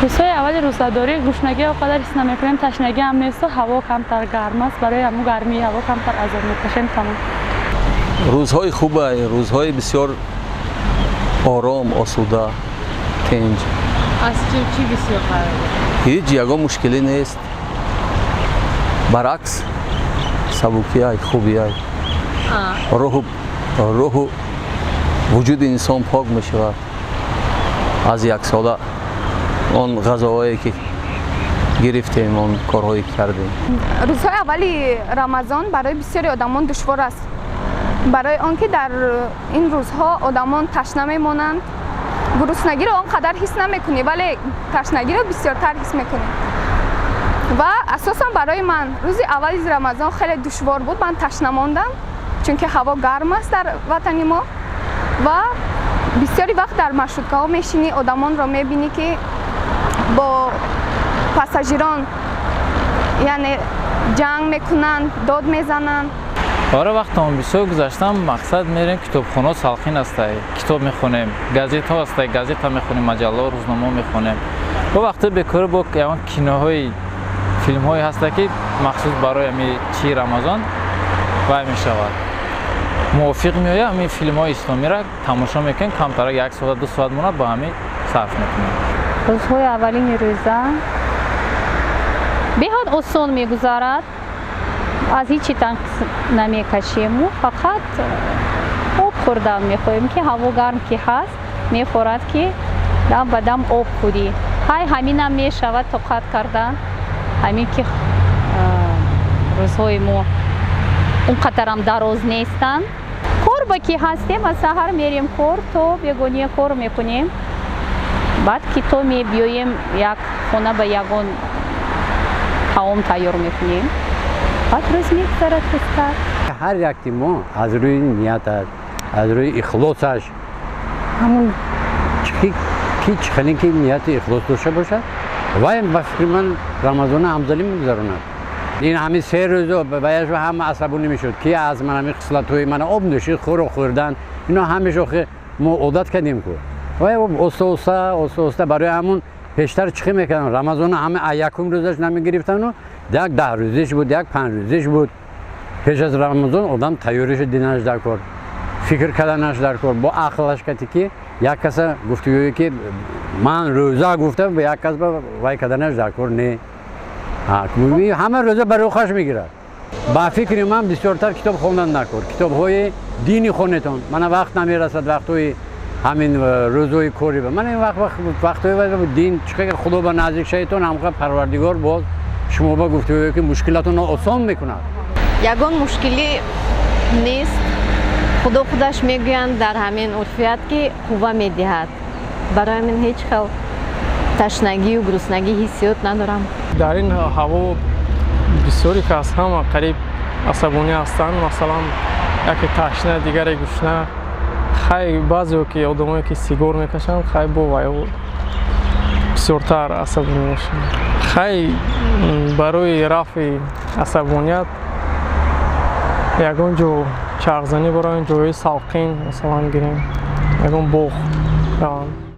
Рӯзҳои аввали рӯзадорӣ гушнагӣ он қадар ҳис намекунем, ташнагӣ ҳам несту ҳаво камтар гарм аст. Барои ҳамун гармии ҳаво камтар азоб мекашем, тамом. Рӯзҳои хубе, рӯзҳои бисёр ором, осуда, тинҷ. Аз чӣ чӣ бисёр қарор? Ҳеҷ ягон мушкилӣ нест, баръакс, сабукиай, хубиай. Рӯҳу вуҷуди инсон пок мешавад аз яксола он ғазоҳое ки гирифтем, он корҳое ки кардем. Рӯзҳои аввали Рамазон барои бисёри одамон душвор аст, барои он ки дар ин рӯзҳо одамон ташна мемонанд. Гуруснагиро он қадар ҳис намекунӣ, вале ташнагиро бисёртар ҳис мекунӣ. Ва асосан барои ман рӯзи аввали Рамазон хеле душвор буд. Ман ташна мондам, чунки ҳаво гарм аст дар ватани мо ва бисёри вақт дар маршруткаҳо мешинӣ, одамонро мебинӣ, ки бо пассажирон, яъне, ҷанг мекунанд, дод мезананд. Барои вақтамон бисёр гузаштан мақсад мерем китобхонао, салқин ҳастай, китоб мехонем, газетҳо ҳастай, газета мехонем, маҷаллаҳо, рӯзномаҳо мехонем. Бо вақти бекорӣ бо ягон киноҳои, филмҳое ҳаста, ки махсус барои ами чи Рамазон вай мешавад, мувофиқ меояд, ҳамин филмҳои исломиро тамошо мекунем. Камтарак як соат, 2 соат монад, ба ҳамин сарф мекунем. Рӯзҳои аввалини рӯза беҳад осон мегузарад, аз ҳеҷ чи танқис намекашему, фақат об хӯрдан мехоҳем, ки ҳаво гарм ки ҳаст, мехӯрад, ки дам ба дам об хӯрӣ. Ҳай, ҳаминам мешавад тоқат кардан. Ҳамин ки рӯзҳои мо он қадарам дароз нестанд. Кор ба ки ҳастем, аз саҳар мерем кор, то бегоҳӣ кор мекунем, баъд ки то мебиёем, як хона ба ягон таом тайёр мекунем, баъд рӯз мегузарад тезтар. Ҳар якти мо аз рӯи нияташ, аз рӯи ихлосаш, ҳамун ки чӣ хеле ки нияти ихлос дошта бошад, вай, ба фикри ман, Рамазона ҳамзалӣ мегузаронад. Ин ҳамин 3 рӯзо баяш ҳама асабонӣ мешуд, ки аз ман ҳамин хислатҳои мана об нӯшид, хӯрок хӯрдан, ино ҳамеш охи мо одат кардем ку. Вай оста оста, оста оста. Барои ҳамун пештар чӣ мекардам, Рамазона ҳама якум рӯзаш намегирифтану як 10 рӯзиш буд, як 5 рӯзиш буд. Пеш аз Рамазон одам тайёришу динаш дар кор, фикр карданаш дар кор, бо ақлаш кати, ки як каса гуфтугӯе, ки ман рӯза гуфтам, ба як кас ба вай карданаш дар кор не. Ҳама рӯза ба рӯхаш мегирад. Ба фикри ман, бисёртар китоб хондан дар кор, китобҳои динӣ хонетон. Мана вақт намерасад, вақтҳои ҳамин рӯзҳои кори ман, ин вақт вақтҳои дин чӣ қадар Худо ба наздик шавитон, ҳамқа Парвардигор боз шумо ба гуфтугӯе, ки мушкилатонро осон мекунад. Ягон мушкилӣ нест. Худо худаш, мегӯянд, дар ҳамин урфият, ки қувва медиҳад. Барои ҳамин ҳеҷ хел ташнагию гуруснагӣ ҳиссиёт надорам. Дар ин ҳаво бисёре кас ҳама қариб асабонӣ ҳастанд. Масалан, яке ташна, дигаре гушна. Хай, баъзео ки одамое ки сигор мекашанд, хай, бо вайо бисёртар асабонӣ мешаванд. Хай, барои рафъи асабоният ягон ҷо чархзанӣ бароем, ҷои салқин, масалан, гирем, ягон боғ.